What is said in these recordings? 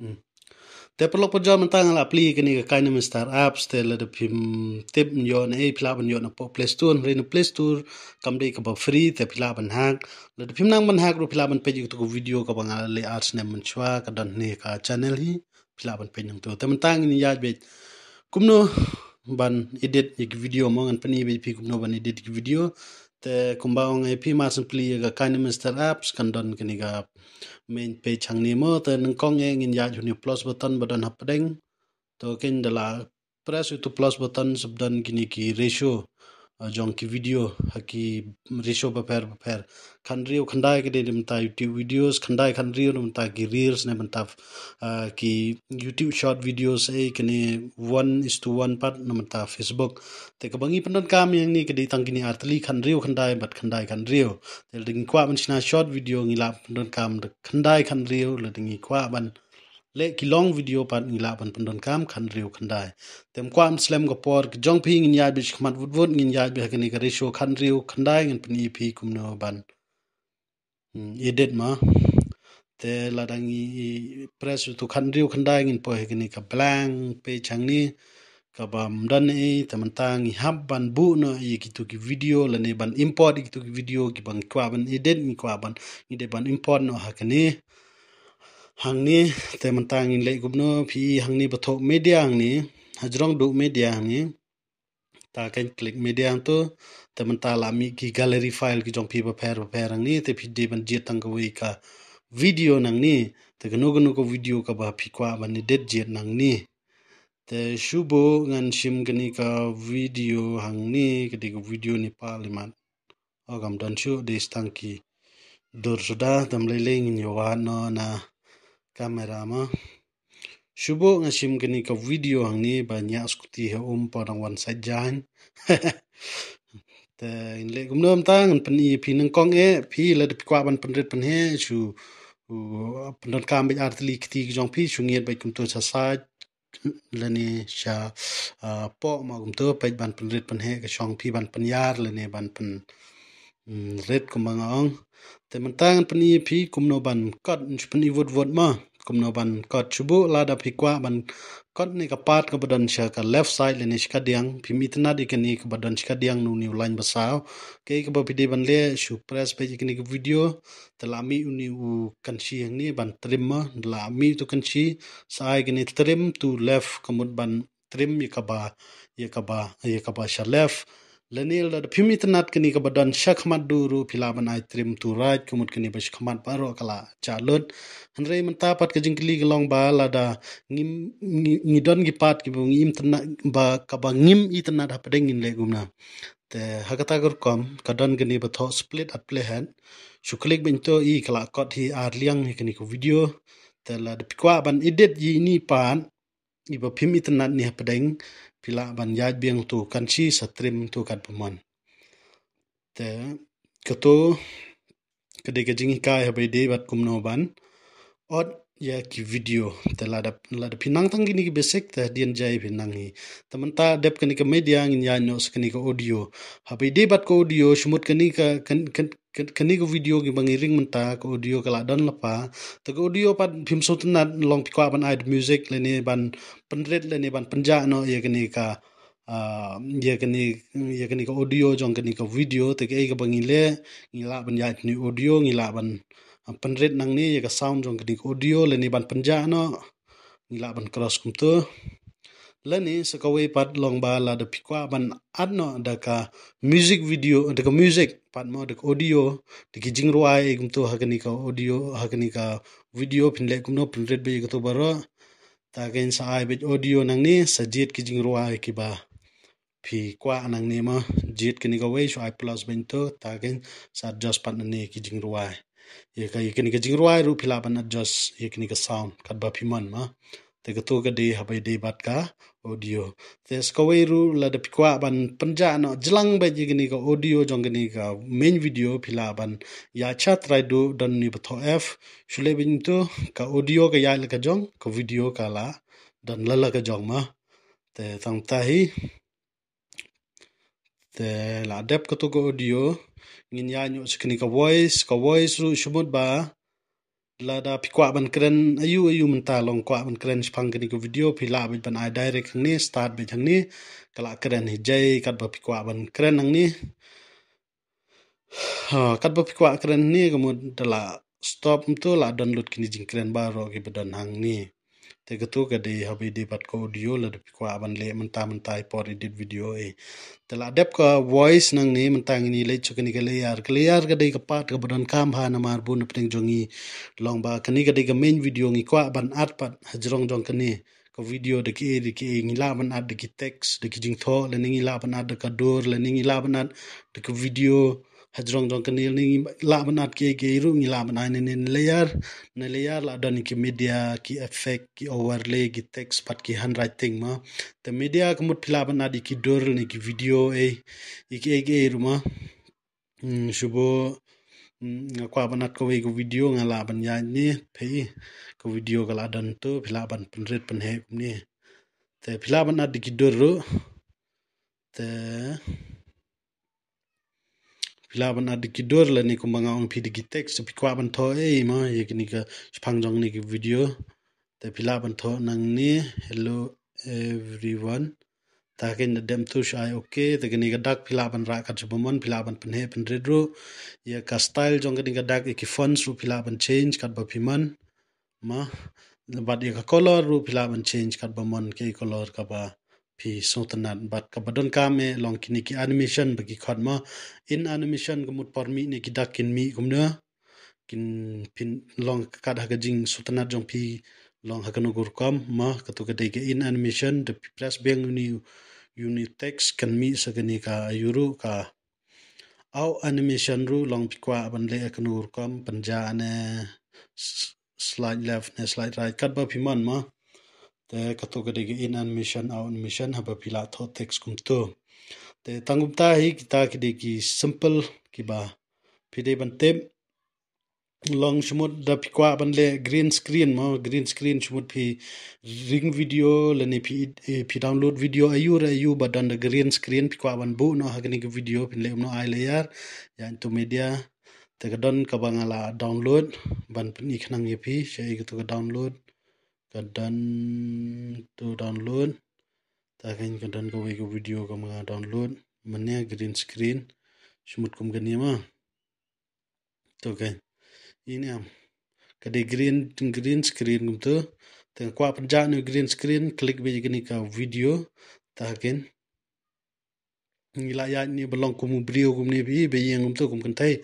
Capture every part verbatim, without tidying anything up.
Hmm. Te paralok parajor, mynta nga la plie kane ka KineMaster apps, te lada phim tip ïoh na ei, phi lah ban ïoh na poh Play Store, hynrei na Play Store kam dei kaba free, te phi lah ban hack. Lada phim nang ban hack ruh phi lah ban peit ïa katu ka video kaba nga la leh ar snem mynshuwa, ka don hangne ha ka channel hi, phi lah ban peit nangtu. Te mynta ngin ïaid beit kumno ban edit ïa ki video mo, ngan pyni beit phi kumno ban edit ïa ki video. Te kumba ong ïa phi, mar syn plie ïa ka KineMaster apps kan don kane ka main page hangne mo, te nyngkong eh ngin ïaid ha une u plus button ba don hapdeng. To kein da la press ïa utu plus button sub don kine ki ratio, ah, jong ki video, ha ki ratio bapher bapher. Khathynriew khyndai ka dei na bynta YouTube videos, khyndai khathynriew na bynta ki reels, na bynta, ah, ki YouTube short videos, eh, kane one is to one pat na bynta Facebook. Te kaba ngi pyndonkam ïa ngi ka dei tang kine artylli, khathynriew khyndai bad khyndai khathynriew. Te lada ngi kwah ban shna short video ngi lah pyndonkam da khyndai khathynriew, lada ngi kwah ban leh ki long video pat ngi lah ban pyndonkam khathynriew khyndai. Te ym kwah ban slem ka por ka jong phi, ngin ïaid beit shakhmat wut wut, ngin ïaid beit ha kane ka ratio khathynriew khyndai, ngin pyni ïa phi kumno ban, hmm, edit mo. Te lada ngi press utu khathynriew khyndai ngin poi ha kane ka blank page hangne, kaba ym don ei, te mynta ngi hap ban buh noh ïa kitu ki video, lane ban import ïa kitu ki video kiba ngi kwah ban edit, ngi kwah ban, ngi dei ban import noh ha kane. Hangne, te mynta ngin leh kumno, phi hangne ba thoh media hangne, hajrong duh media hangne. Ta kein click media hangto, te mynta la mih ki gallery file ki jong phi bapher bapher hangne, te phi dei ban jied tang kawei ka video nangne, te kano kano ka video kaba phi kwah ban edit jied nangne. Te shu buh ngan shim kane ka video hangne, ka dei ka video Nepal imat. O kam don shuh, dei tang ki dur suda, te ym lei lei ngin ïa wad noh na camera mo. Shu buh nga shim kane ka video hangne ba ñiah skuti ha um, poi dang wan sait jaiñ. Te ngin leh kumno mynta, ngan pyni ïa phi nyngkong eh, phi lada phi kwah ban pynrit pynheh, shu, u, pyndonkam beit artylli ki kti ki jong phi, shu ngiat beit kumto sha side lane sha, ah, poh mo kumto, peit ban pynrit pynheh ka shong phi ban pynïar lane ban pyn, mm, rit kumba nga ong. Te mynta ngan pyni ïa phi kumno ban cut, ngan shu pyni wut wut mo. Kumno ban cut, shu buh lada phi kwah ban cut ne ka part kaba don sha ka left side lane sha kadiang, phim itynnad ïa kane kaba don sha kadiang na une u line ba saw. Kaei kaba phi dei ban leh, shu press beit ïa kane ka video, te la mih une u kynshi hangne ban trim mo, la mih utu kynshi, sa ai kane trim to left, ka mut ban trim ïa kaba, ïa kaba, ïa kaba sha left. Lane lada phim itynnad kane kaba don sha khmat duh ruh phi lah ban ai trim to right, ka mut kane ba sha khmat baroh ka la jah lut. Hynrei mynta pat ka jingkylli ka long ba lada ngim, ngi, ngi don ki part kiba ngim itynnad, ba kaba ngim itynnad hapdeng ngin leh kumno. Te ha kata ka rukom ka don kane ba thoh split at playhead. Shu click beit to, i ka la cut hi ar liang hi kane ka video. Te lada phi kwah ban edit ïa ine i part iba phim itynnad ne hapdeng, phi lah ban ïaid biang to kynshi sa trim to katba mon. Te kato ka dei ka jinghikai haba ïadei bad kumno ban ot ïa ki video. Te lada, lada phi nang tang kine ki basic te hadien jai phi nang hi. Te mynta dep kane ka media ngin ïaid noh sa kane ka audio. Haba ïadei bad ka audio, shu mut kane ka, kan, kan, kan, kane ka video kiba ngi ring mynta, ka audio ka la don lypa. Te ka audio pat phim sngewtynnad, long phi kwah ban ai da music lane ban pynrit lane ban pynjah noh ïa kane ka, ah, ïa kane, ïa kane ka audio jong kane ka video, te kaei kaba ngi leh, ngi lah ban ïaid une u audio, ngi lah ban, ah, pynrit nangne ïa ka sound jong kane ka audio lane ban pynjah noh, ngi lah ban cross kumto. Lane sa kawei pat long ba lada phi kwah ban add noh da ka music video, da ka music pat mo, da ka audio, da ki jingrwai kumto ha kane ka audio, ha kane ka video, phin leh kumno, pynrit beit ïa kato baroh. Ta kein sa ai beit audio nangne, sa jied ki jingrwai kiba phi kwah nangne mo, jied kane kawei, shu ai plus beit to, ta kein sa adjust pat nangne ki jingrwai. Ïa ka, ïa kane ka jingrwai ruh phi lah ban adjust ïa kane ka sound katba phi mon mo. Te kato ka dei haba ïadei bad ka audio. Te sa kawei ruh lada phi kwah ban pynjah noh jlang beit ïa kane ka audio jong kane ka main video, phi lah ban ïaid sha trai duh, don une ba thoh F. Shu leh beit to, ka audio ka ïaid la ka jong, ka video ka la don la la ka jong mo. Te tang ta hi. Te la dep kato ka audio, ngin ïaid noh sa kane ka voice, ka voice ruh shu mut ba Lada phi kwah ban kren aiu aiu mynta, long kwah ban kren shaphang kane ka video, phi lah beit ban ai direct hangne, start beit hangne, ka la kren hi jai katba phi kwah ban kren hangne. Ha, katba phi kwah kren hangne, ka mut da la stop mynta, la download kine jingkren baroh kiba don hangne. Te katu ka dei haba ïadei bad ka audio, lada phi kwah ban leh mynta mynta ha i por edit video eh. Te la dep ka voice nangne, mynta ngin ïa leit sha kane ka layer. Ka layer ka dei ka part kaba donkam bha namar bun na pdeng jong ngi long ba kane ka dei ka main video, ngi kwah ban add pat hajrong jong kane ka video da kiei da kiei, ngi lah ban add da ki text, da ki jingthoh, lane ngi lah ban add da ka dur, lane ngi lah ban add da ka video. Hajrong jong kane ngi lah ban add kiei kiei ruh, ngi lah ban ai ne ne layer. Ne layer la don ki media, ki effect, ki overlay, ki text bad ki handwriting mo. Te media ka mut phi lah ban add ïa ki dur ne ki video eh, ïa kiei kiei ruh mo. Hmm, shu ba, hmm, nga kwah ban add kawei ka video, nga lah ban ïaid ne, phi, ka video ka la don tu, phi lah ban pynrit pynheh kumne. Te phi lah ban add da ki dur ruh. Te phi lah ban add da ki dur lane kumba nga ong phi da ki text, phi kwah ban thoh ei mo ïa kane ka shaphang jong kane ka video. Te phi lah ban thoh nangne, "Hello everyone." Te ha kane da dep tu shu ai okay. Te kane ka dak phi lah ban rah kat shaba mon, phi lah ban pynheh pynrit ruh. Ïa ka style jong kane ka dak, ïa ki fonts ruh phi lah ban change katba phi mon. Mo, bad ïa ka color ruh phi lah ban change katba mon, kaei ka color kaba phi sngewtynnat. Bad kaba donkam eh long kine ki animation ba ki khot mo. In animation ka mut por mih ne ki dak kin mih kumne. Kin pynlong kat ha ka jingsngewtynnat jong phi, long ha kano ka rukom mo. Katu ka dei ka in animation, da phi press biang uni, uni text kan mih sa kane ka aiu ruh. Ka out animation ruh long phi kwah ban leh ha kano ka rukom, pynjah ne s-, slide left ne slide right, katba phi mon mo. Te katu ka dei ka in animation, out animation, haba phi lah thoh text kumtu. Te tang kumta hi kita ki dei ki simple kiba phi dei ban tip. Long shu mut da phi kwah ban leh green screen mo, green screen shu mut phi ring video lane phi, eh, phi download video aiu re aiu ba don da green screen, phi kwah ban buh noh ha kane ka video, phin leh kumno, ai layer, ïa into media. Te ka don kaba nga la download ban pyni khnang ïa phi, sha ïa katu ka download. Ka don tu download. Te ha kane ka don kawei ka video kaba nga download. Mane green screen. Shu mut kum kane mo. To, okay. Ine em. Ka dei green, green screen kumtu. Te nga kwah pynjah ne green screen, click beit ïa kane ka video. Te ha kane ngi la ïaid ne ba long kum u briew kumne, phi, ba ïeng kumtu kum kynthei.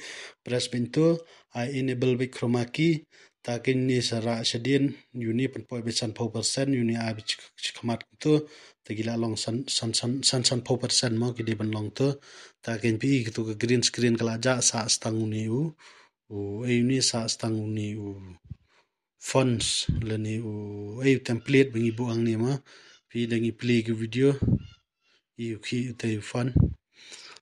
Press beit tu, ai enable beit chroma key. Te ha kane sa rah shadien, uni pynpoi beit sanphew percent, uni ai beit shi, shikhmat kumtu. Te ki la long san, san, san, san, sanphew percent mo, ki dei ban long tu. Te ha kane phi, katu ka green screen ka la jah, sah tang uni u, u, ei uni, sah tang uni u fonts lane u, ei, template ba ngi buh hangne mo. Phi, da ngi play ka video, ïohi utai u font.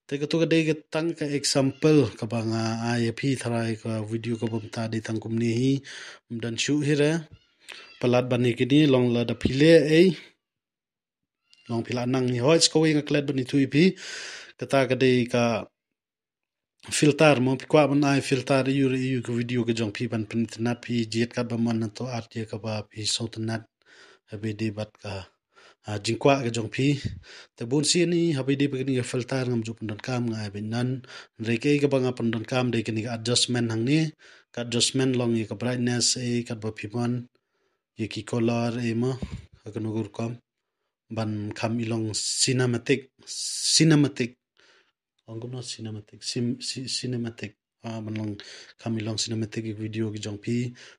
Te katu ka dei ka tang ka example kaba nga ai ïa phi, tharai ka video kaba mynta dei tang kumne hi. Ym don shuh hi re. Palat ban ïa kine, long lada phi leh ei, long phi la nang hi. Hooid, sa kawei nga klet ban ïathuh ïa phi. Kata ka dei ka filter mo, phi kwah ban ai filter aiu re aiu ka video ka jong phi ban pynitynnad phi jied katba mon, nangta add ïa kaba phi sngewtynnad. Haba ïadei bad ka, ah, jingkwah ka jong phi. Te bun sien hi haba ïadei bad kane ka filter ngam ju pyndonkam, nga ai beit none. Hynrei kaei kaba nga pyndonkam dei kane ka adjustment hangne. Ka adjustment long ïa ka brightness, eh, katba phi mon, ïa ki color, eh, mo, ha kano ka rukom. Ban kham i long cinematic, cinematic. Ong kumno, cinematic, sim-, ci-, cinematic. Ah, ban long, kham i long cinematic ïa ka video ka jong phi,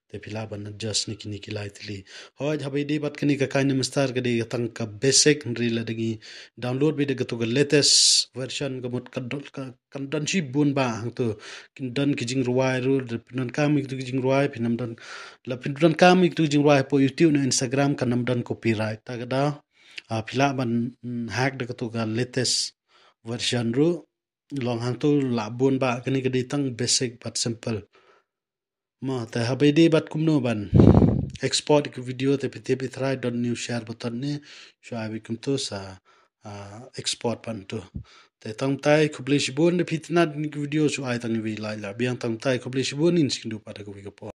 te phi lah ban adjust ne kine ki lai tylli. Hooid, haba ïadei bad kane ka KineMaster ka dei ka tang ka basic, hynrei lada ngi download beit da katu ka latest version ka mut ka don, ka, kan don shibun bah hangtu. Kin don ki jingrwai ruh, lada phi donkam ïa kitu ki jingrwai, phin nym don, lada phi donkam ïa kitu ki jingrwai hapoh YouTube ne Instagram, kan nym don copyright. Te ka daw, ah, phi lah ban, mm, hack da katu ka latest version ruh. Long hangtu lah bun bah, kane ka dei tang basic bad simple. Mo, te haba ïadei bad kumno ban export ïa ka video, te phi tip, i tharai don new share button ne, shu ai beit kumtu sa, ah, export bad tu. Te tang kumtai, khublei shibun, lada phi itynnad ïa kane ka video, shu ai tang iwei i like, la biang. Tang kumtai, khublei shibun, ngin sa ïakynduh pat ha kawei ka por.